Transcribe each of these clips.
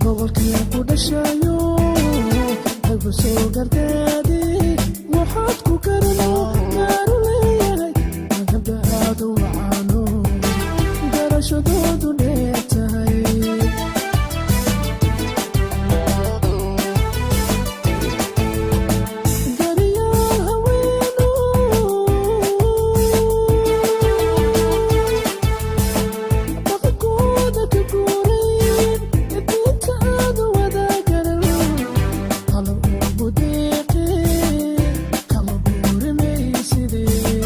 Gobolkii ku dhashayo lagu soo gargaadi, waxaad ku karano gaaru leeyahay. Gabdhahaadu wacaano, garashadoodu dheer tahay. Gariyaal haweenu dhaqankooda ka guurayn, diinta aad wada garan, hala ugu deeqe, kama guuri maysidee.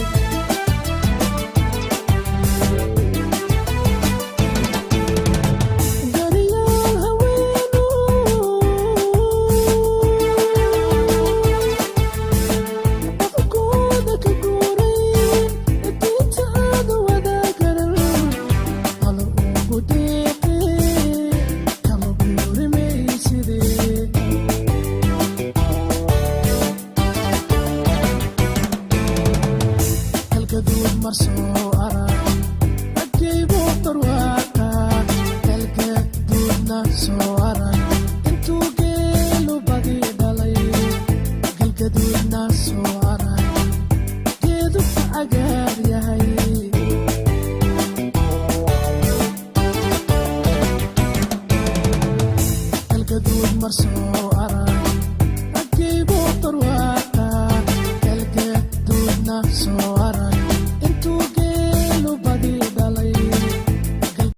Gariyaal haweenu dhaqankooda ka guurayn, diinta aad wada garan, hala ugu deeqe, kama guuri maysidee. Galgaduud mar soo arag, agkaygu barwaaqa. Galgaduudna soo arag, intuu geelu badi dhalay. Galgaduudna soo arag, geedu cagaar yahay. Galgaduud mar soo arag.